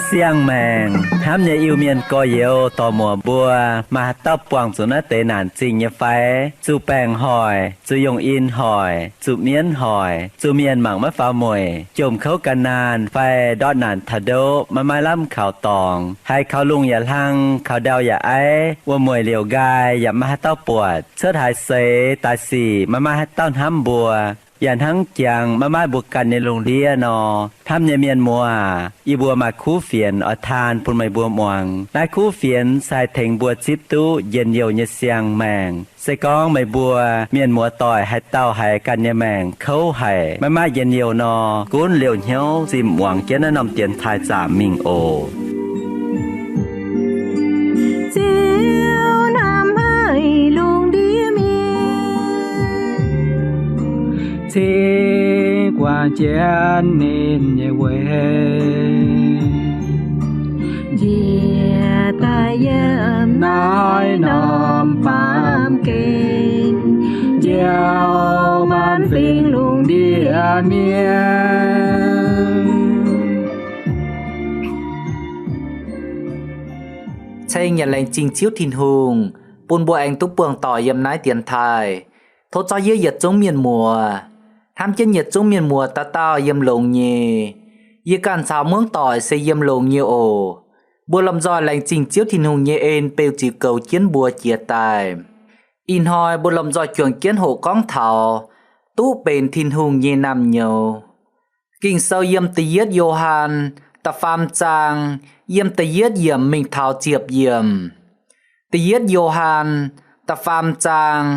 Siang-maengc hnamv nyei Iu-Mienh gorx-youz dorc-muoc mbuo, maaih haaix dauh buangh zuqc naaiv deix naanc zingh nyei fai? Zuqc baengc hoic, zuqc yongh in hoic, zuqc mienv hoic, zuqc mienh mangc maiv faaux mueic, jomc kouv gan naanh fai ndortv naanc taux ndoqv maiv maaih lamh kaux dorngx, haiz kaux lungh yaac hlang, kaux ndau yaac aiv, wuom-mueic liouc nqaai yaac maiv maaih haaix dauh buatc, cuotv haaix seix daaih sic maiv maaih haaix dauh hnamv mbuo, yaac hnangv jangx maiv maaih mbuo ganh nyei lungh ndiev nor. Hnamv nyei mienh muoz, yie mbuo maaih kuv fienx oix taan bun meih mbuo muangx. Naaiv kuv fienx se haih tengx mbuo zipv duqv njien-youh nyei siang-maengc. Se gorngv meih mbuo mienh muoz-doic haaix dauh haiz ganh nyei maengc kouv haic, maiv maaih njien-youh nor, gunv liouh hnyouv zinh muangx jienv naaiv norm dienx taaih zaamc mingh oc. Ziouv hnamv haic lungh ndiev mienh, cingx guangc jienv ninh nyei weic, njiec daaih yiem naaiv norm baamh gen, njoux maanc fingx lungh ndiev mienh. Ceng yaac laengz zingh Ziouv Tin-Hungh bun mbuo aengx duqv buangh doic yiem naaiv dienx taaih. Tov zorqv yie yietc zungv mienh muoz, hnamv jienv yietc zungv mienh muoz dauh dauh yiem longx nyei. Yie ganh caux muangv doic se yiem longx nyei oc. Mbuo lomh nzoih laengz zingh Ziouv Tin-Hungh nyei en beu ziux goux jienv mbuo jiex daaih. Ih hnoi mbuo lomh nzoih juangc jienv hoqc gorngv taux duqv benx Tin-Hungh nyei naamh nyouz. Ging-Sou yiem da'yietv Yo^han da'faam zaang, yiem da'yietv yiemc mingh taux ziepc yiemc. Da'yietv Yo^han da'faam zaang,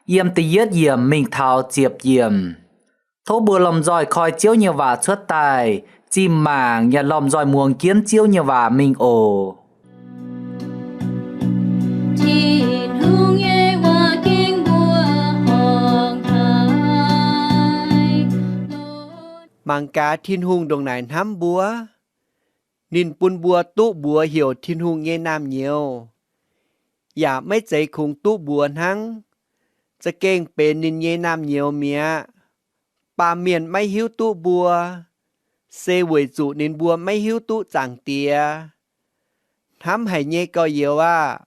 yiem da'yietv yiemc mingh taux ziepc yiemc. Tov mbuo lomh nzoih koi Ziouv nyei waac cuotv daaih, zinh mangc yaac lomh nzoih muangx jienv Ziouv nyei waac mingh oc. Tin-Hungh nyei waac gengh mbuo horngc haic. Mangc gaax Tin-Hungh ndongc naaic hnamv mbuo. Ninh bun mbuo duqv mbuox heuc Tin-Hungh nyei naamh nyouz, yaac maiv zeiz kungx duqv mbuox hnangv, za'gengh benx ninh nyei naamh nyouz mi'aqv. Baamh mienh maiv hiuv duqv mbuo, se weic zuqc ninh mbuo maiv hiuv duqv Zaangc Diex. Hnamv haic nyei gorx-youz aah!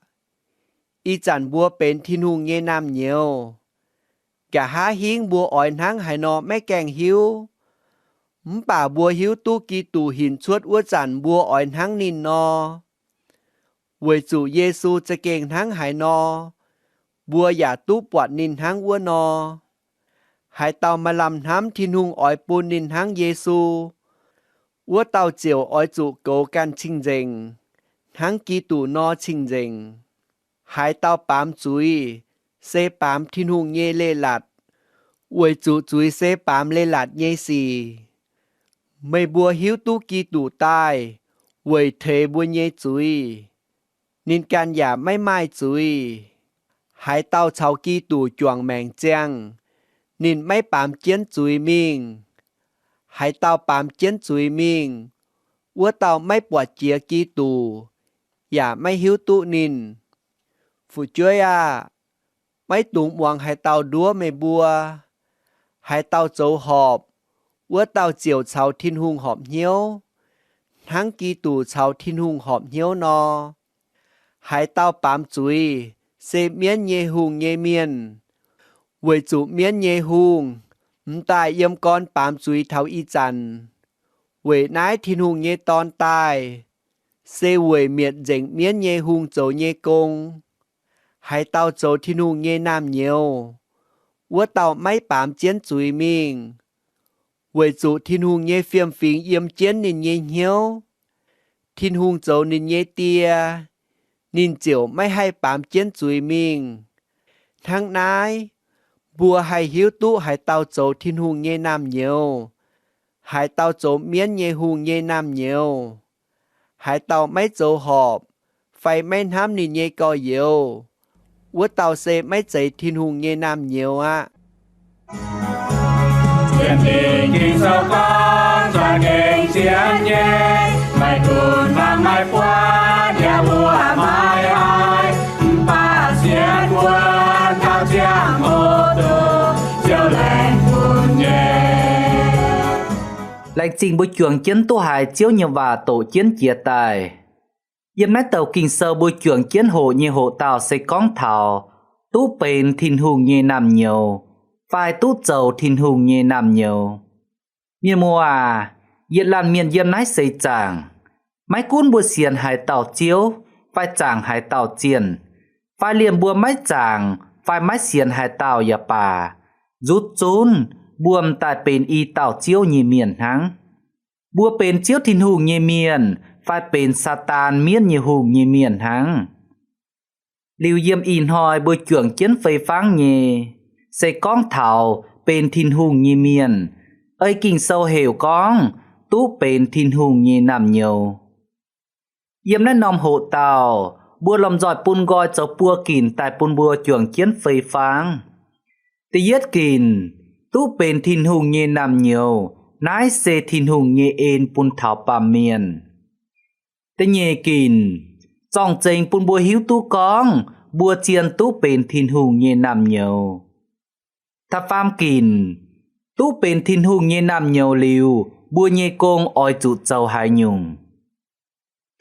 Ih zanc mbuo benx Tin-Hungh nyei naamh nyouz. Nqa'haav hingv mbuo oix hnangv haaix nor maiv gaengh hiuv, mv baac mbuo hiuv duqv Giduc hinc cuotv wuov zanc mbuo oix hnangv ninh nor. Weic zuqc Yesu za'gengh hnangv haaix nor, mbuo yaac duqv buatc ninh hnangv wuov nor. Haaix dauh maaih lamh hnamv Tin-Hungh oix bun ninh hnangv Yesu, wuov dauh ziouc oix zuqc goux ganh cing-nzengc, hnangv Giduc nor cing-nzengc. Haaix dauh baamz zuiz, se baamz Tin-Hungh nyei leiz-latc, weic zuqc zuiz se baamz leiz-latc nyei sic. Meih mbuo hiuv duqv Giduc daaih weic teix mbuo nyei zuiz. Ninh ganh yaac maiv maaih zuiz. Haaix dauh caux Giduc juangc maengc ziangh, ninh maiv baamz jienv zuiz mingh. Haaix dauh baamz jienv zuiz mingh, wuov dauh maiv buatc jiex Giduc, yaac maiv hiuv duqv ninh. Fu'jueiv aah! Maiv dungx muangx haaix dauh nduov meih mbuo. Haaix dauh zoux horpc, wuov dauh ziouc caux Tin-Hungh horpc hnyouv, hnangv Giduc caux Tin-Hungh horpc hnyouv nor. Haaix dauh baamz zuiz, se mienv nyei hungh nyei mienh, weic zuqc mienv nyei hungh m'daaih yiem gorn baamz zuiz taux ih zanc. Weic naaiv Tin-Hungh nyei Dorn daaih, se weic mietc nzengc mienv nyei hungh zoux nyei gong. Haaix dauh zoux Tin-Hungh nyei naamh nyouz, wuov dauh maiv baamz jienv zuiz mingh, weic zuqc Tin-Hungh nyei fiem-fingx yiem jienv ninh nyei hnyouv. Tin-Hungh zoux ninh nyei Die, ninh ziouc maiv haih baamz jienv zuiz mingh. Hnangv naaiv, mbuo haih hiuv duqv haaix dauh zoux Tin-Hungh nyei naamh nyouz, haaix dauh zoux mienv nyei hungh nyei naamh nyouz. Haaix dauh maiv zoux horpc fai maiv hnamv ninh nyei gorx-youz, wuov dauh se maiv zeiz Tin-Hungh nyei naamh nyouz aqv. Sienx Ging-Sou gorngv za'gengh sienx nyei, maiv gunv hmuangx maiv buatc yaac mbuo maiv haih, mv baac sienx wuonv taux ziangh hoc duqv Ziouv laengz bun nyei. Laengz zingh mbuo juangc jienv duqv haiz Ziouv nyei waac doqc jienv jiex daaih. Yiem naaiv douc Ging-Sou mbuo juangc jienv hoqc nyei hoqc dauh se gorngv taux duqv benx Tin-Hungh nyei naamh nyouz fai duqv zoux Tin-Hungh nyei naamh nyouz. Mienh muoz aac, yietc laanh mienh yiem naaiv seix zaangc, maiv gunv mbuo sienx haaix dauh Ziouv fai zaangc haaix dauh zienh, fai liemh mbuo maiv zaangc fai maiv sienx haaix dauh yaac baac, nzuqc zunv mbuo m'daaih benx i dauh Ziouv nyei mienh hnangv. Mbuo benx Ziouv Tin-Hungh nyei mienh fai benx Saadaan, mienv nyei hungh, nyei mienh hnangv. Liuz yiem ih hnoi mbuo juangc jienv fei fangv nyei, se gorngv taux benx Tin-Hungh nyei mienh, ei Ging-Sou heuc gorngv duqv benx Tin-Hungh nyei naamh nyouz. Yiem naaiv norm hoqc dauh, mbuo lomh nzoih bun nqoi zoux buo ginc daaih bun mbuo juangc jienv fei fangv. Da'yietv ginc, duqv benx Tin-Hungh nyei naamh nyouz, naaiv se Tin-Hungh nyei en bun taux baamh mienh. Da'nyeic ginc, zorng-zengx bun mbuo hiuv duqv gorngv mbuo zien duqv benx Tin-Hungh nyei naamh nyouz. Da'faam ginc, duqv benx Tin-Hungh nyei naamh nyouz liuz, mbuo nyei gong oix zuqc zoux haaix nyungc.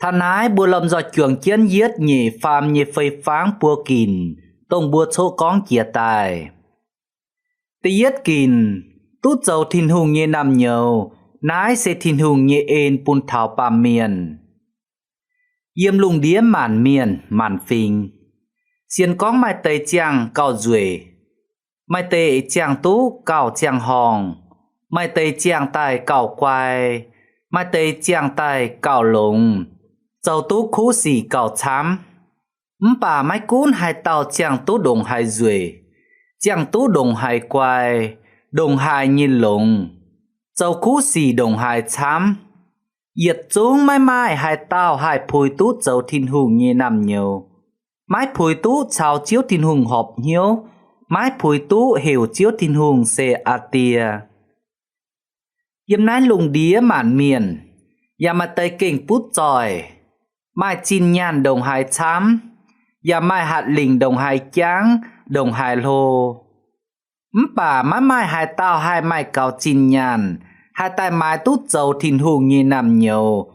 Taux naaiv mbuo lomh nzoih juangc jienv yietv, nyeic, faam nyei fei fangv buo ginc, dongh mbuo coqv gorngv jiex daaih. Da'yietv ginc, duqv zoux Tin-Hungh nyei naamh nyouz, naaiv se Tin-Hungh nyei en bun taux baamh mienh. Yiem lungh ndiev maanc mienh maanc fingx, sienx gorngv maaih deix ziangh gauh nzueic, maaih deix ziangh duqv gauh ziangh horngh, maaih deix ziangh daaih gauh guai, maaih deix ziangh daaih gauh longx, zoux duqv kuv sic gauh camv. Mv baac maiv gunv haaix dauh ziangh duqv ndongc haaix nzueic, ziangh duqv ndongc haaix guai, ndongc haaix nyei longx, zoux kuv sic ndongc haaix camv, yietc zungv maiv maaih haaix dauh haih puix duqv zoux Tin-Hungh nyei naamh nyouz, maiv puix duqv caux Ziouv Tin-Hungh horpc hnyouv, maiv puix duqv heuc Ziouv Tin-Hungh se aa Die. Yiem naaiv lungh ndiev maanc mienh, yaac maaih deix gengh butv zoih, maaih zinh nyaanh ndongc haaix camv, yaac maaih hatc lingc ndongc haaix jangv, ndongc haaix hlo. Mv baac maiv maaih haaix dauh haih maaih gaux zinh nyaanh, haih daaih maaiz duqv zoux Tin-Hungh nyei naamh nyouz,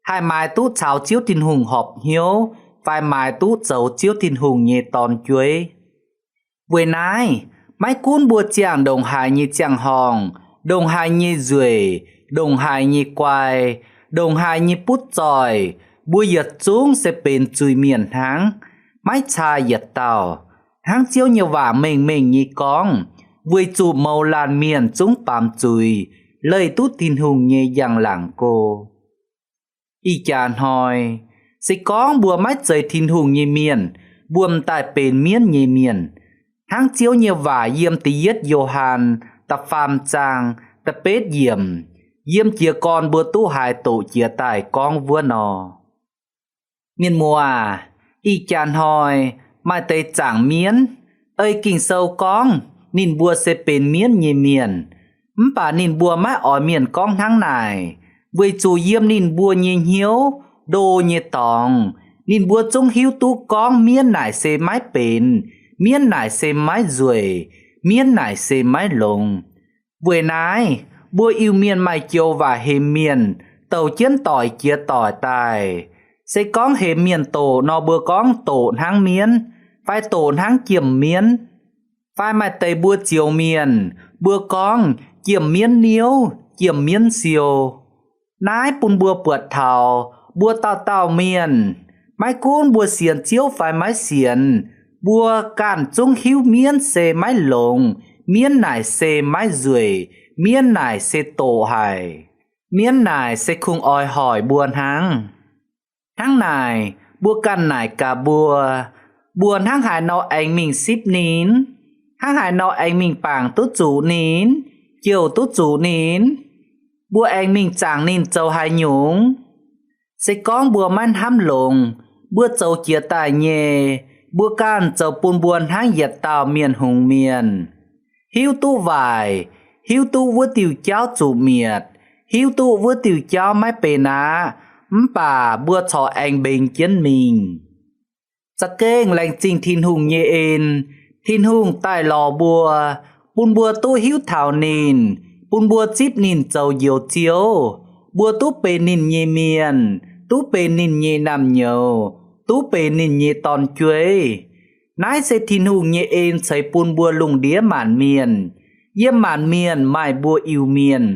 haih maaiz duqv caux Ziouv Tin-Hungh horpc hnyouv, fai maaiz duqv zoux Ziouv Tin-Hungh nyei dorn-jueiv. Weic naaiv, maiv gunv mbuo ziangh ndongc haaix nyei ziangh horngh, ndongc haaix nyei nzueic, ndongc haaix nyei guai, ndongc haaix nyei butv zoih, mbuo yietc zungv se benx zuiz-mienh hnangv, maiv caa yietc dauh. Hnangv Ziouv nyei waac mengh mengh nyei gorngv, weic zuqc mouz laanh mienh zungv baamz zuiz, leih duqv Tin-Hungh nyei njang-laangc go. Ih jaax hnoi, se gorngv mbuo maiv zeiz Tin-Hungh nyei mienh, mbuo m'daaih benx mienv nyei mienh, hnangv Ziouv nyei waac yiem da'yietv Yo^han da'faam zaang da'betv yiemc, yiem jiez gorn mbuo duqv haiz doqc jiex daaih gorngv wuov nor. Mienh muoz aac, ih jaax hnoi maaih deix zaangc mienv, ei Ging-Sou gorngv ninh mbuo se benx mienv nyei mienh, mv baac ninh mbuo maiv oix mienh gorngv hnangv naaic, weic zuqc yiem ninh mbuo nyei hnyouv ndo nyei dorngx, ninh mbuo zungv hiuv duqv gorngv mienv naaic se maiv benx, mienv naaic se maiv nzueic, mienv naaic se maiv longx. Weic naaiv, mbuo Iu-Mienh maaih joux waac hemx mienh douc jienv doic jiex doic daaih. Se gorngv hemx mienh doqc nor, mbuo gorngv doqc hnangv mienv, fai doqc hnangv jiem mienv. Fai maaih deix mbuo zioux mienh, mbuo gorngv jiem mienv niouv, jiem mienv siou. Naaiv bun mbuo buatc taux mbuo dauh dauh mienh, maiv gunv mbuo sienx Ziouv fai maiv sienx, mbuo ganh zungv hiuv mienv se maiv longx, mienv naaic se maiv nzueic, mienv naaic se doqc haic, mienv naaic se kungx oix hoic mbuo hnangv. Hnangv naaic, mbuo ganh naaic gaax mbuo, mbuo hnangv haaix nor aengx mingh sipv ninh? Hnangv haaix nor aengx mingh bangc duqv zuqc ninh, jouh duqv zuqc ninh? Mbuo aengx mingh zaangc ninh zoux haaix nyungc? Se gorngv mbuo maiv hnamv longx, mbuo zoux jiex daaih nyei, mbuo ganh zoux bun mbuo hnangv yietc dauh mienh hungx mienh, hiuv duqv waaic, hiuv duqv wuov diuh jauv zuqc mietc, hiuv duqv wuov diuh jauv maiv benx aqv, mv baac mbuo corc aengx mbengx jienv mingh. Za'gengh laengz zingh Tin-Hungh nyei en, Tin-Hungh daaih lorz mbuo, bun mbuo duqv hiuv taux ninh, bun mbuo zipv ninh zoux Njoux Ziouv. Mbuo duqv benx ninh nyei mienh, duqv benx ninh nyei naamh nyouz, duqv benx ninh nyei dorn-jueiv. Naaiv se Tin-Hungh nyei en ceix bun mbuo lungh ndiev maanc mienh. Yiem maanc mienh maaih mbuo Iu-Mienh,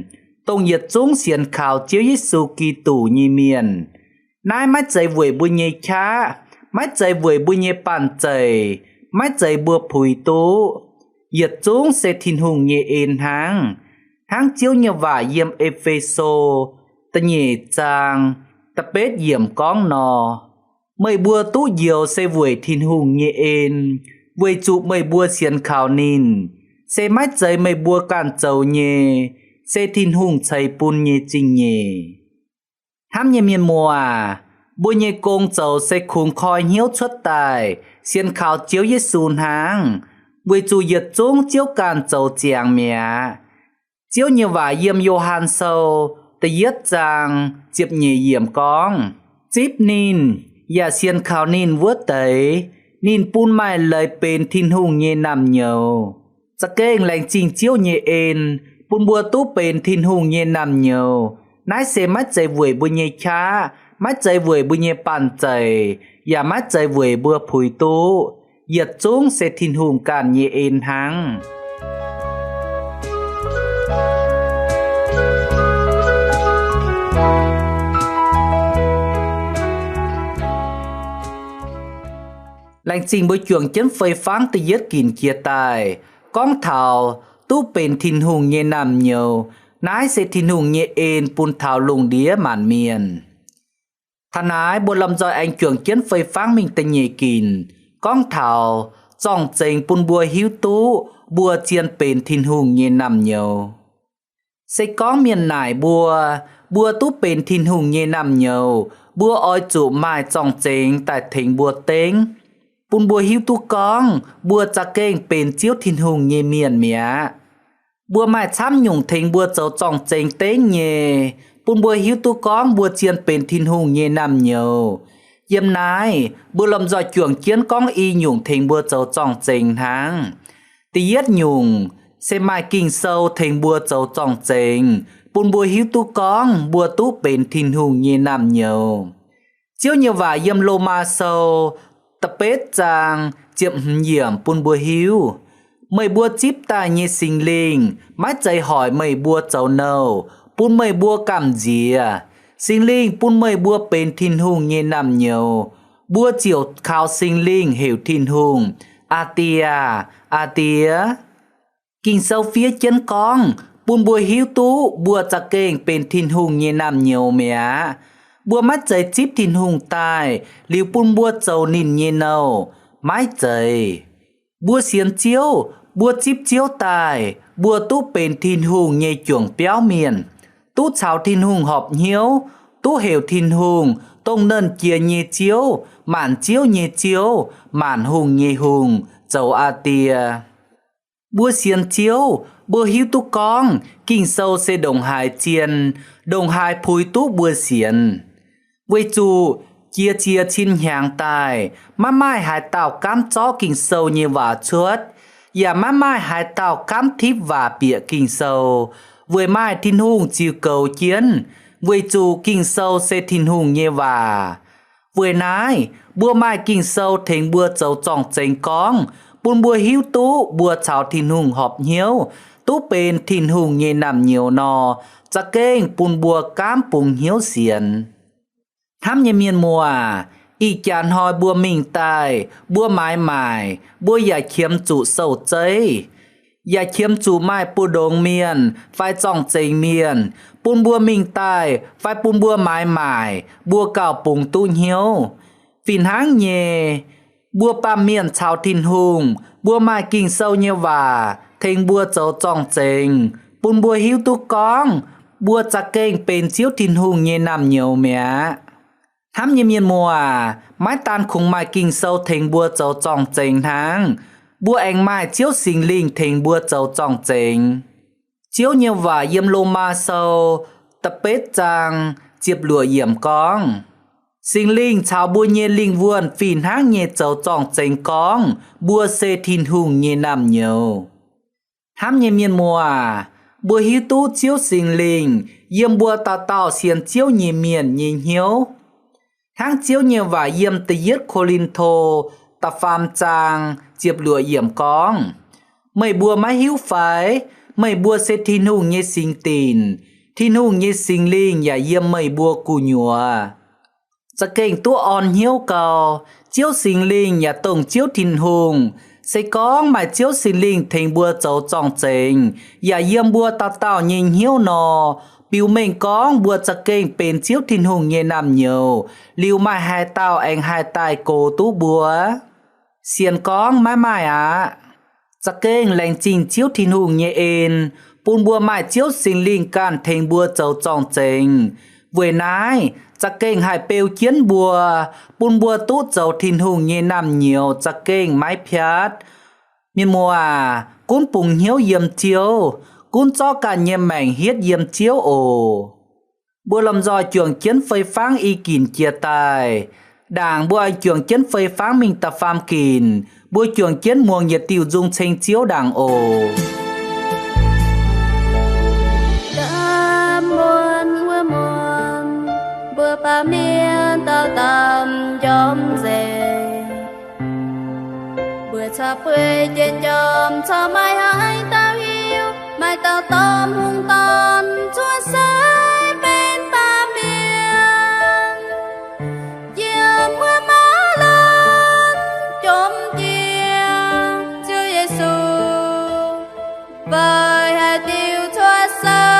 dongh yietc zungv sienx kaux Ziouv Yesu Giduc nyei mienh. Naaiv maiv zeiz weic mbuo nyei qaqv, maiv zeiz weic mbuo nyei banh zeic, maiv zeiz mbuo puix duqv. Yietc zungv se Tin-Hungh nyei en hnangv. Hnangv Ziouv nyei waac yiem E^fe^so da'nyeic zaang da'betv yiemc gorngv nor, meih mbuo duqv njoux se weic Tin-Hungh nyei en, weic zuqc meih mbuo sienx kaux ninh. Se maiv zeiz meih mbuo ganh zoux nyei, se Tin-Hungh ceix bun nyei zingh nyeic. Hnamv nyei mienh muoz aac, mbuo nyei gong zoux se kungx koi hnyouv cuotv daaih sienx kaux Ziouv Yesu hnangv, weic zuqc yietc zungv Ziouv ganh zoux ziangx mi'aqv. Ziouv nyei waac yiem Yo^han Sou da'yietv zaang ziepc nyeic yiemc gorngv, zipv ninh yaac sienx kaux ninh wuov deix, ninh bun maaih leiz benx Tin-Hungh nyei naamh nyouz. Za'gengh laengz zingh Ziouv nyei en, bun mbuo duqv benx Tin-Hungh nyei naamh nyouz. Naaiv se maiv zeiz weic mbuo nyei qaqv, maiv zeiz weic mbuo nyei banh zeic, yaac maiv zeiz weic mbuo puix duqv. Yietc zungv se Tin-Hungh ganh nyei en hnangv. Laengz zingh mbuo juangc jienv fei fangv da'yietv ginc jiex daaih, gorngv taux duqv benx Tin-Hungh nyei naamh nyouz. Naaiv se Tin-Hungh nyei en bun taux lungh ndiev maanc mienh. Taux naaiv mbuo lomh nzoih aengx juangc jienv fei fangv mingh da'nyeic ginc, gorngv taux zorng-zengx bun mbuo hiuv duqv mbuo zien benx Tin-Hungh nyei naamh nyouz. Se gorngv mienh naaic mbuo, mbuo duqv benx Tin-Hungh nyei naamh nyouz, mbuo oix zuqc maaih zorng-zengx daaih tengx mbuo dengv, bun mbuo hiuv duqv gorngv mbuo za'gengh benx Ziouv Tin-Hungh nyei mienh mi'aqv. Mbuo maaih camv nyungc tengx mbuo zoux zorng-zengx dengv nyei, bun mbuo hiuv duqv gorngv mbuo zien benx Tin-Hungh nyei naamh nyouz. Yiem naaiv mbuo lomh nzoih juangc jienv gorngv i nyungc tengx mbuo zoux zorng-zengx hnangv. Da'yietv nyungc se maaih Ging-Sou tengx mbuo zoux zorng-zengx, bun mbuo hiuv duqv gorngv mbuo duqv benx Tin-Hungh nyei naamh nyouz. Ziouv nyei waac yiem Lomaa Sou da'betv zaang ziepc hmz yiemc bun mbuo hiuv, meih mbuo zipv daaih nyei Singx Lingh maiv zeiz hoic meih mbuo zoux nouh, bun meih mbuo gamh nziex. Singx Lingh bun meih mbuo benx Tin-Hungh nyei naamh nyouz. Mbuo ziouc kaux Singx Lingh heuc Tin-Hungh, Aa Die aah! Aa Die! Ging-Sou fiev jienv gorngv bun mbuo hiuv duqv mbuo za'gengh benx Tin-Hungh nyei naamh nyouz mi'aqv. Mbuo maiv zeiz zipv Tin-Hungh daaih liuz bun mbuo zoux ninh nyei nouh. Maiv zeiz. Mbuo sienx Ziouv, mbuo zipv Ziouv daaih, mbuo duqv benx Tin-Hungh nyei juangc biauv mienh, duqv caux Tin-Hungh horpc hnyouv, duqv heuc Tin-Hungh, dongh Nernh Jiex nyei Ziouv, Maanc Ziouv nyei Ziouv, Maanc Hungh nyei Hungh, zoux Aa Die. Mbuo sienx Ziouv, mbuo hiuv duqv gorngv Ging-Sou se ndongc haaix zien, ndongc haaix puix duqv mbuo sienx. Weic zuqc jiex ziex cin hnyangx daaih maiv maaih haaix dauh gaamv zorqv Ging-Sou nyei waac cuotv, yaac maiv maaih haaix dauh gaamv tipv waac bieqc Ging-Sou, weic maaih Tin-Hungh ziux goux jienv, weic zuqc Ging-Sou se Tin-Hungh nyei waac. Weic naaiv, mbuo maaih Ging-Sou tengx mbuo zoux zorng-zengx gorngv, bun mbuo hiuv duqv mbuo caux Tin-Hungh horpc hnyouv, duqv benx Tin-Hungh nyei naamh nyouz nor, za'gengh bun mbuo gaamv bungx hnyouv sienx. Hnamv nyei mienh muoz, ih jaax hnoi mbuo mingh daaih, mbuo maaiz maaic, mbuo yaac qiemx zuqc sou-zeiv, yaac qiemx zuqc maaih buoz-ndongx mienh fai zorng-zengx mienh bun mbuo mingh daaih fai bun mbuo maaiz maaic, mbuo gauh bungx duqv hnyouv. Fih hnangv nyei, mbuo baamh mienh caux Tin-Hungh, mbuo maaih Ging-Sou nyei waac tengx mbuo zoux zorng-zengx, bun mbuo hiuv duqv gorngv mbuo za'gengh benx Ziouv Tin-Hungh nyei naamh nyouz mi'aqv. Hnamv nyei mienh muoz, maiv daan kungx maaih Ging-Sou tengx mbuo zoux zorng-zengx hnangv, mbuo aengx maaih Ziouv Singx Lingh tengx mbuo zoux zorng-zengx. Ziouv nyei waac yiem Lomaa Sou da'betv zaang ziepc luoqc yiemc gorngv, Singx Lingh caux mbuo nyei lingh wuonh fih hnangv nyei zoux zorng-zengx gorngv mbuo se Tin-Hungh nyei naamh nyouz. Hnamv nyei mienh muoz, Mbuo hiuv duqv Ziouv Singx Lingh yiem mbuo dauh dauh sienx Ziouv nyei mienh nyei hnyouv. Hnangv Ziouv nyei waac yiem Da'yietv Ko^lin^to da'faam zaang ziepc luoqc yiemc gorngv, Meih mbuo maiv hiuv fai? Meih mbuo se Tin-Hungh nyei singx dinc. Tin-Hungh nyei Singx Lingh yaac yiem meih mbuo gu'nyuoz. Za'gengh duqv orn hnyouv gau, Ziouv Singx Lingh yaac dongh Ziouv Tin-Hungh. Se gorngv maaih Ziouv Singx Lingh tengx mbuo zoux zorng-zengx, yaac yiem mbuo dauh dauh nyei hnyouv nor, biux mengh gorngv mbuo za'gengh benx Ziouv Tin-Hungh nyei naamh nyouz, liuz maaih haaix dauh aengx haih daaih gox duqv mbuo? Sienx gorngv maiv maaih aqv. Za'gengh laengz zingh Ziouv Tin-Hungh nyei en, bun mbuo maaih Ziouv Singx Lingh ganh tengx mbuo zoux zorng-zengx. Weic naaiv, za'gengh haih beu jienv mbuo, bun mbuo duqv zoux Tin-Hungh nyei naamh nyouz za'gengh maiv piatv. Mienh muoz aac, gunv bungx hnyouv yiem Ziouv, gunv zorqv ganh nyei maengc hietv yiem Ziouv oc. Mbuo lomh nzoih juangc jienv fei fangv i ginc jiex daaih. Ndaangc mbuo aengx juangc jienv fei fangv mingh da'faam ginc, mbuo juangc jienv muangx yietc diuh nzung ceng Ziouv ndaangc oc. Da'muonz wuov muonz, mbuo baamh mienh dauh dauh m'njormh nzengc. Mbuo caux bueix jienv njormh, caux maaih haaix dauh hiuv, maaih dauh dorh hungh dorn cuotv seix benx baamh mienh, yiem wuov maaz laanh jomc njiec Ziouv Yesu weic haaix diuc cuotv seix.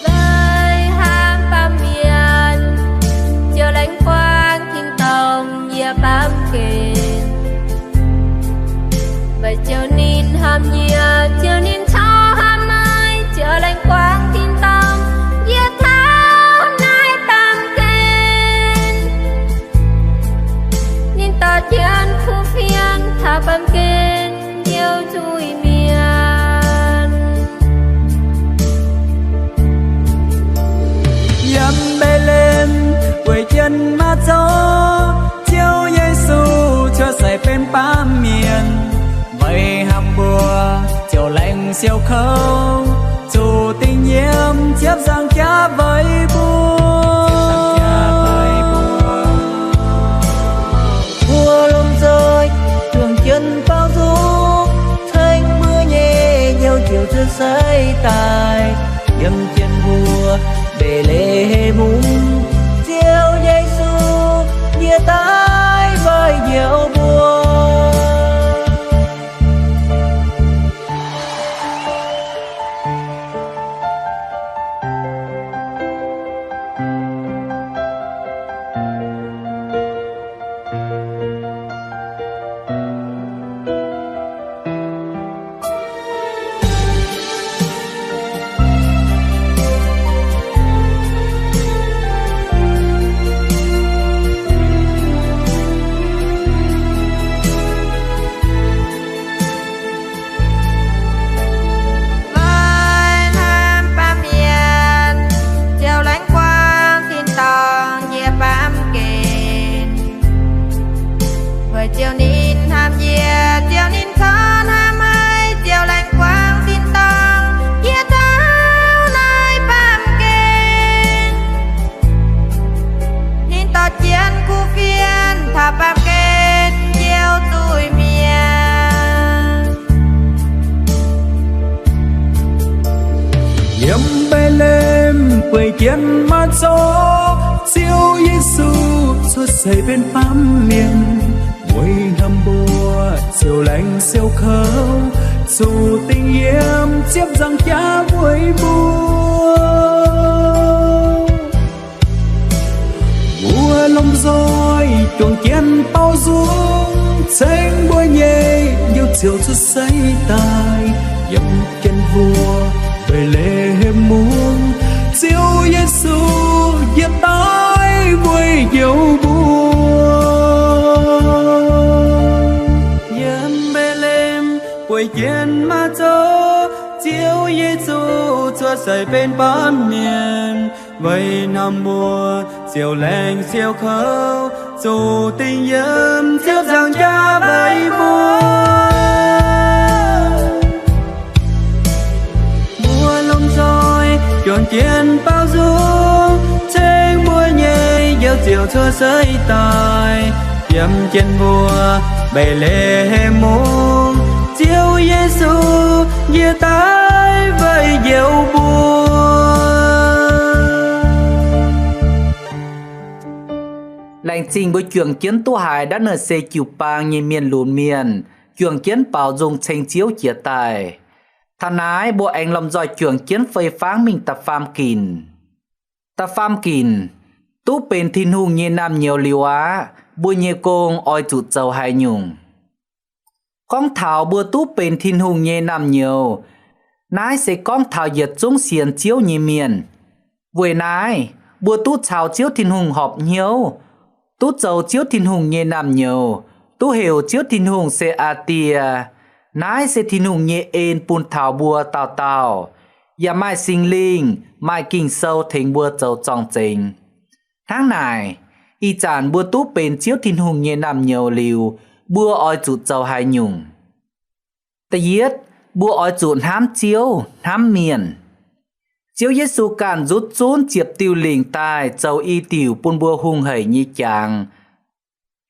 Weic hnamv baamh mienh, Ziouv laengz guangc tin-dorngh yiem baamh gen. Weic Ziouv ninh hnamv yie, Ziouv ninh corc hnamv meih, Ziouv laengz guangc tin-dorngh yiem taux naaiv baamh gen. Ninh dorh jienv kuv fienx taux baamh gen njoux zuiz-mienh. Yiem Mbetc^le^em bueix jienv maiv zoux, Ziouv Yesu cuotv seix benx baamh mienh. Weic hnamv mbuo, Ziouv laengz siou kouv, zuqc dingc yiem ziepc nzaangc jaav weic mbuo. Mbuo lomh nzoih juangc jienv baaux nzung, ceng mbuo nyei Njoux Ziouv cuotv seix daaih, yiem jienv mbuo Mbetc^le^hem Mungv, Ziouv Yesu yie daaih weic njoux mbuo. Weic hnamv baamh mienh, Ziouv laengz guangc tin-dorngh yiem baamh gen. Weic Ziouv ninh hnamv yie, Ziouv ninh corc hnamv meih, Ziouv laengz guangc tin-dorngh yiem taux naaiv baamh gen. Ninh dorh jienv kuv fienx taux baamh gen njoux zuiz-mienh. Yiem Mbetc^le^hem bueix jienv maiv zoux, Ziouv Yesu cuotv seix benx baamh mienh. Weic hnamv mbuo, Ziouv laengz siou kouv, zuqc dingc yiem ziepc nzaangc jaav weic mbuo. Mbuo lomh nzoih juangc jienv baaux nzung, ceng mbuo nyei Njoux Ziouv cuotv seix daaih, yiem jienv mbuo Mbetc^le^hem Mungv, Ziouv Yesu yie daaih weic njoux mbuo. Yiem Mbetc^le^hem bueix jienv maiv zoux, Ziouv Yesu cuotv seix benx baamh mienh. Weic hnamv mbuo, Ziouv laengz siou kouv, Zuqc dingc yiem Ziouv nzaangc jaax weic mbuo. Mbuo lomh nzoih juangc jienv baaux nzung, ceng mbuo nyei Njoux Ziouv cuotv seix daaih yiem jienv mbuo Mbetc^le^hem Mungv. Ziouv Yesu njiec daaih weic njoux mbuo. Laengz zingh mbuo juangc jienv duqv haiz ndaav naaiv se jiu-baang nyei mienh lunx mienh juangc jienv baaux nzung ceng Ziouv jiex daaih. Taux naaiv mbuo aengx lomh nzoih juangc jienv fei fangv mingh da'faam ginc. Da'faam ginc, duqv benx Tin-Hungh nyei naamh nyouz liuz aqv, mbuo nyei gong oix zuqc zoux haaix nyungc? Gorngv taux mbuo duqv benx Tin-Hungh nyei naamh nyouz, naaiv se gorngv taux yietc zungv sienx Ziouv nyei mienh. Weic naaiv, mbuo duqv caux Ziouv Tin-Hungh horpc hnyouv, duqv zoux Ziouv Tin-Hungh nyei naamh nyouz, duqv heuc Ziouv Tin-Hungh se Aa Die. Naaiv se Tin-Hungh nyei en bun taux mbuo dauh dauh, yaac maaih Singx Lingh, maaih Ging-Sou tengx mbuo zoux zorng-zengx. Hnangv naaic, ih zanc mbuo duqv benx Ziouv Tin-Hungh nyei naamh nyouz liuz, mbuo oix zuqc zoux haaix nyungc? Da'yietv, mbuo oix zuqc hnamv Ziouv, hnamv mienh. Ziouv Yesu ganh nzutv zunv ziepc diuh lingc daaih zoux i diuc bun mbuo hungh hec nyei jangx,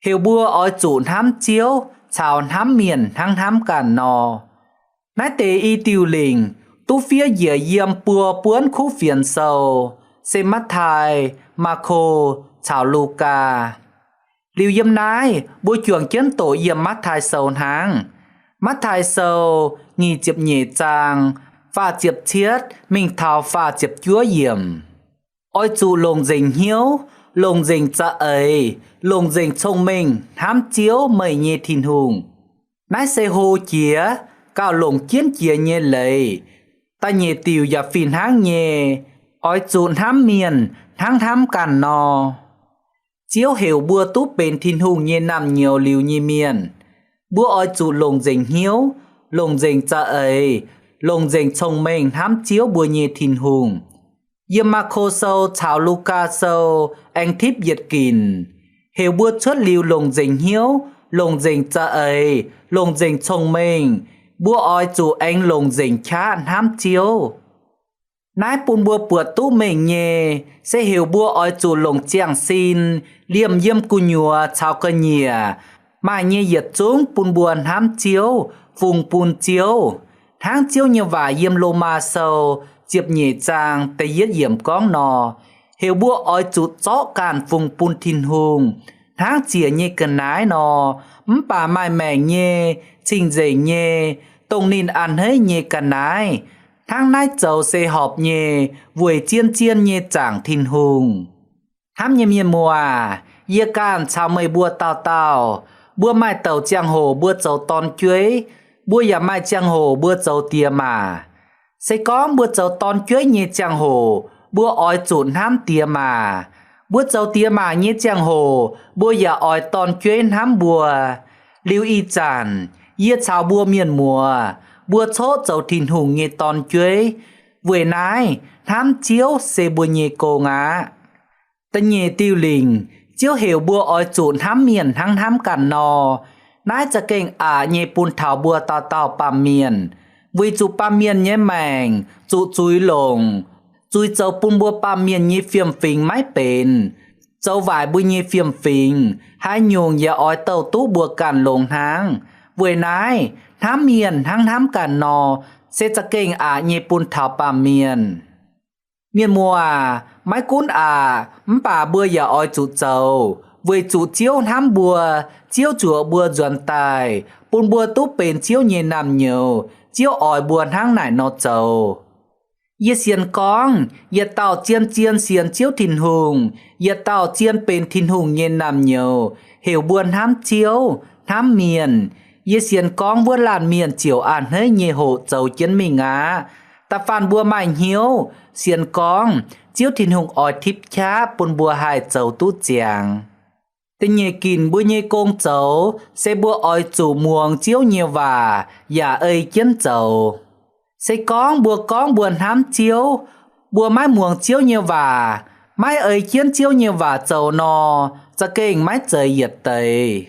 heuc mbuo oix zuqc hnamv Ziouv caux hnamv mienh hnangv hnamv ganh nor. Naaiv deix i diuh lingc duqv fiev njiec yiem buo buonv kuv fienx sou, se Matv^taai, Maako caux Lugaa. Liuz yiem naaiv mbuo juangc jienv doqc yiem Matv^taai Sou hnangv. Matv^taai Sou nyic ziepc nyeic zaang, faah ziepc cietv mingh taux faah ziepc juov yiemc. Oix zuqc longc nzengc hnyouv, longc nzengc za'eix, longc nzengc cong-mengh hnamv Ziouv, meih nyei Tin-Hungh. Naaiv se hlo jiex, gauh longc jienv jiex nyei leiz. Da'nyeic diuc yaac fih hnangv nyei, oix zuqc hnamv mienh hnangv hnamv ganh nor. Ziouv heuc mbuo duqv benx Tin-Hungh nyei naamh nyouz liuz nyei mienh, mbuo oix zuqc longc nzengc hnyouv, longc nzengc za'eix, longc nzengc cong-mengh hnamv Ziouv, mbuo nyei Tin-Hungh. Yiem Maako Sou caux Lugaa Sou aengx tipv yietc ginc, heuc mbuo cuotv liuz longc nzengc hnyouv, longc nzengc za'eix, longc nzengc cong-mengh, mbuo oix zuqc aengx longc nzengc qaqv hnamv Ziouv. Naaiv bun mbuo buatc duqv mengh nyei, se heuc mbuo oix zuqc longc ziangh sin, liemh yiem gu'nyuoz caux ga'nyiec, maaih nyei yietc zungv bun mbuo hnamv Ziouv, fungx bun Ziouv. Hnangv Ziouv nyei waac yiem Lomaa Sou ziepc nyeic zaang da'yietv yiemc gorngv nor, heuc mbuo oix zuqc zorqv ganh fungx bun Tin-Hungh, hnangv ziec nyei ga'naaiv nor, mv baac maaih maengc nyei, cing-nzengc nyei, dongh ninh a'hneiv nyei ga'naaiv. Hnangv naaiv zoux se horpc nyei, weic zien-zien nyei zaangc Tin-Hungh. Hnamv nyei mienh muoz, yie ganh caux meih mbuo dauh dauh, mbuo maaih douc ziangh hoc mbuo zoux dorn-jueiv, mbuo yaac maaih ziangh hoc mbuo zoux diex maac. Se gorngv mbuo zoux dorn-jueiv nyei ziangh hoc, mbuo oix zuqc hnamv diex maac. Mbuo zoux diex maac nyei ziangh hoc, mbuo yaac oix dorn-jueiv hnamv mbuo. Liuz ih zanc, yie caux mbuo mienh muoz, mbuo coqv zoux Tin-Hungh nyei dorn-jueiv. Weic naaiv, hnamv Ziouv se mbuo nyei gong aqv. Da'nyeic diuh lingc, Ziouv heuc mbuo oix zuqc hnamv mienh hnangv hnamv ganh nor. Naaiv za'gengh aqc nyei bun taux mbuo dauh dauh baamh mienh, weic zuqc baamh mienh nyei maengc zuqc zuiz longc, zuiz zoux bun mbuo baamh mienh nyei fiem-fingx maiv benx, zoux waaic mbuo nyei fiem-fingx, haaix nyungc yaac oix douh duqv mbuo ganh longx hnangv. Weic naaiv, hnamv mienh hnangv hnamv ganh nor, se za'gengh aqc nyei bun taux baamh mienh. Mienh muoz aac, maiv gunv aqc, mv baac mbuo yaac oix zuqc zoux, weic zuqc Ziouv hnamv mbuo. Ziouv zuoqc mbuo nzuonx daaih, bun mbuo duqv benx Ziouv nyei naamh nyouz. Ziouv oix mbuo hnangv naaic nor zoux. Yie sienx gorngv yietc dauh zien-zien sienx Ziouv Tin-Hungh, yietc dauh zien benx Tin-Hungh nyei naamh nyouz, heuc mbuo hnamv Ziouv, hnamv mienh. Yie sienx gorngv wuov laanh mienh ziouc a'hneiv nyei hoc zoux jienv mingh aqv. Da'faanh mbuo maaih hnyouv sienx gorngv, Ziouv Tin-Hungh oix tipv qaqv bun mbuo haih zoux duqv ziangx. Da'nyeic ginc mbuo nyei gong zoux se mbuo oix zuqc muangx Ziouv nyei waac yaac ei jienv zoux. Se gorngv mbuo gorngv mbuo hnamv Ziouv, mbuo maiv muangx Ziouv nyei waac, maiv ei jienv Ziouv nyei waac zoux nor, za'gengh maiv zeiz yietc deix.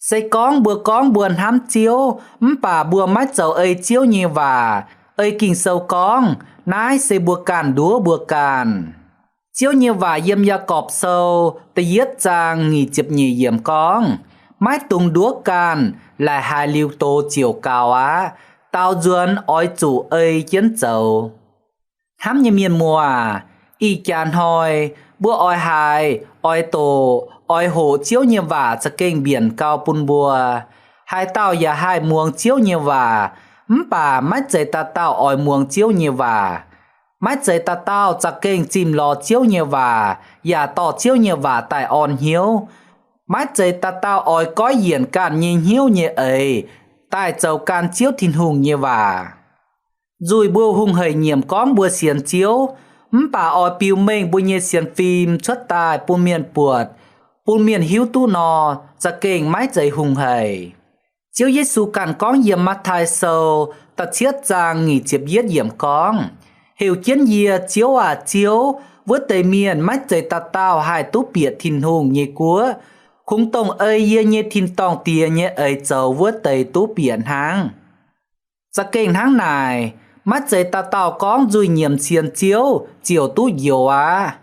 Se gorngv mbuo gorngv mbuo hnamv Ziouv mv baac mbuo maiv zoux ei Ziouv nyei waac, ei Ging-Sou gorngv, naaiv se mbuo ganh nduov mbuo ganh. Ziouv nyei waac yiem Yaagorpc Sou da'yietv zaang nyic ziepc nyeic yiemc gorngv, maiv dungx nduov ganh, laaic haiz liuz doz ziouc gaux aqv. Daaux nzuonx oix zuqc ei jienv zoux. Hnamv nyei mienh muoz, ih jaax hnoi mbuo oix haiz, oix doqc, oix hoqc Ziouv nyei waac za'gengh mbienc gau bun mbuo. Haaix dauh yaac haih muangx Ziouv nyei waac, mv baac maiv zeiz dauh dauh oix muangx Ziouv nyei waac. Maiv zeiz dauh dauh za'gengh zimh lorz Ziouv nyei waac yaac dorh Ziouv nyei waac daaih orn hnyouv. Maiv zeiz dauh dauh oix goiv yienc ganh nyei hnyouv nyei eix daaih zoux gan Ziouv Tin-Hungh nyei waac. Nzuih mbuo hungh hec nyiemc gorngv mbuo sienx Ziouv, mv baac oix biux mengh mbuo nyei sienx fim cuotv daaih bun mienh buatc, bun mienh hiuv duqv nor, za'gengh maiv zeiz hungh hec. Ziouv Yesu ganh gorngv yiem Matv^taai Sou da'cietv zaang nyic ziepc yietv yiemc gorngv, heuc jienv yie, Ziouv aah, Ziouv, wuov deix mienh maiv zeiz dauh dauh haih duqv bieqc Tin-Hungh nyei guoqv, kungx dongh ei yie nyei tin-dorngh Diex nyei eix zoux wuov deix duqv bieqc hnangv. Za'gengh hnangv naaic, maiv zeiz dauh dauh gorngv nzuih nyiemc sienx Ziouv ziouc duqv njoux aqv.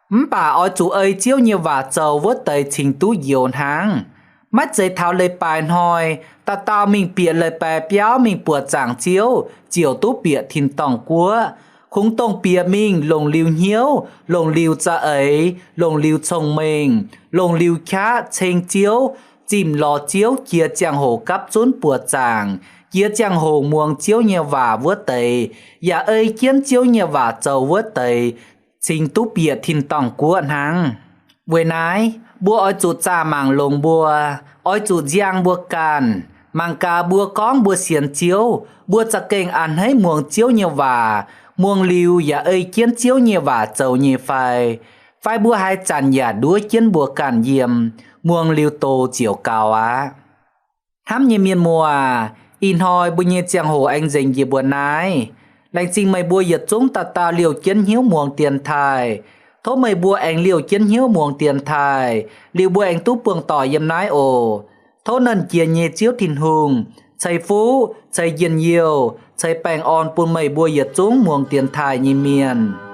Mv baac oix zuqc ei Ziouv nyei waac zoux wuov deix cingx duqv njoux hnangv. Maiv zeiz taux leiz-baaix hnoi, dauh dauh mingh bieqc leiz-baaix biauv mingh buoqc zaangc Ziouv ziouc duqv bieqc tin-dorngh guoqv. Kungx dongh bieqc mingh longc liuz hnyouv, longc liuz za'eix, longc liuz cong-mengh, longc liuz qaqv ceng Ziouv, zimh lorz Ziouv jiex ziangh hoc gapv zunv buoqc zaangc, jiex ziangh hoc muangx Ziouv nyei waac wuov deix, yaac ei jienv Ziouv nyei waac zoux wuov deix, cingx duqv bieqc tin-dorngh guoqv hnangv. Weic naaiv, mbuo oix zuqc zaah mangc longx mbuo, oix zuqc nziang mbuo ganh. Mangc gaax mbuo gorngv mbuo sienx Ziouv, mbuo za'gengh a'hneiv muangx Ziouv nyei waac, muangx liuz yaac ei jienv Ziouv nyei waac zoux nyei fai? Fai mbuo haaix zanc yaac nduov jienv mbuo ganh yiem, muangx liuz doz ziouc gaux aqv. Hnamv nyei mienh muoz, ih hnoi mbuo nyei ziangh hoc aengx nzengc njiec mbuo naaiv. Laengz zingh meih mbuo yietc zungv dauh dauh liouh jienv hnyouv muangx dienx taaih. Tov meih mbuo aengx liouh jienv hnyouv muangx dienx taaih, liuz mbuo aengx duqv buangh doic yiem naaiv oc. Tov Nernh Jiex nyei Ziouv Tin-Hungh ceix fuqv, ceix njien-youh, ceix baengh orn bun meih mbuo yietc zungv muangx dienx taaih nyei mienh.